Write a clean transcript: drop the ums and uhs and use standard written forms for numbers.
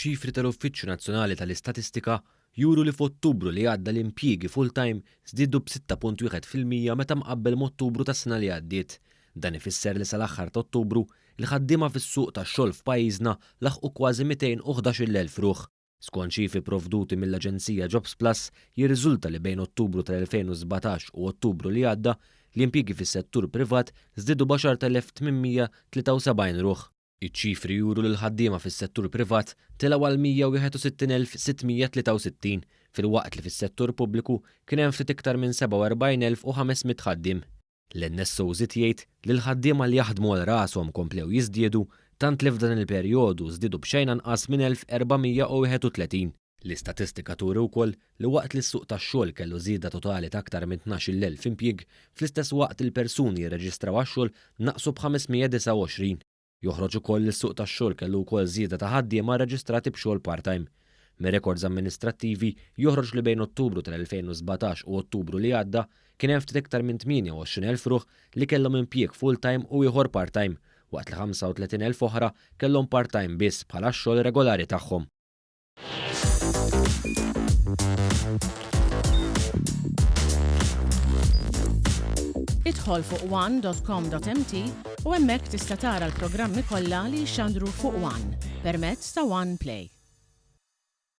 Ċifri tal-Uffiċċju Nazzjonali tal-Istatistika juru li f'Ottubru li għadda l-impjiegi full-time żdiedu b'6.1% meta mqabbel m'Ottubru tas-sena li għaddiet. Dan ifisser li sal-aħħar ta' Ottubru, il-ħaddiema fis-suq tax-xogħol f'pajjiżna laħqu kważi 211,000 ruħ. Skont ċifri provduti mill-aġenzija Jobsplus, jirriżulta li bejn Ottubru tal-2017 u Ottubru li għadda, l-impjiegi fis-settur privat żdiedu b'10,873 ruħ. Iċ-ċifri juru li l-ħaddiema fis-settur privat telgħu għal 161,663 filwaqt li fis-settur pubbliku kien hemm ftit iktar minn 47,500 ħaddiem. L-NSO żied jgħid li l-ħaddiema li jaħdmu għal rashom komplew jiżdiedu tant li f'dan il-perjodu żdiedu b'xejn anqas minn 1,431. L-istatistika turi wkoll li waqt li s-suq tax-xogħol kellu żieda totali ta' aktar minn 12,000 impjieg, fl-istess waqt il-persuni jirreġistraw għax-xogħol naqsu b'529. Joħroġ ukoll li s-suq tax-xogħol kellu wkoll żieda ta' ħaddiema rreġistrati b'xogħol part-time. Mir-rekords amministrattivi joħroġ li bejn Ottubru tal-2017 u Ottubru li għadda kien hemm ftit iktar minn 28,000 ruħ li kellhom impjieg full-time u ieħor part-time, waqt li 35,000 oħra kellhom part-time biss bħala x-xogħol regolari tagħhom. Idħol fuq one.com.mt u hemmhekk tista' tara l-programmi kollha li jixxandru fuq One permezz ta' One Play.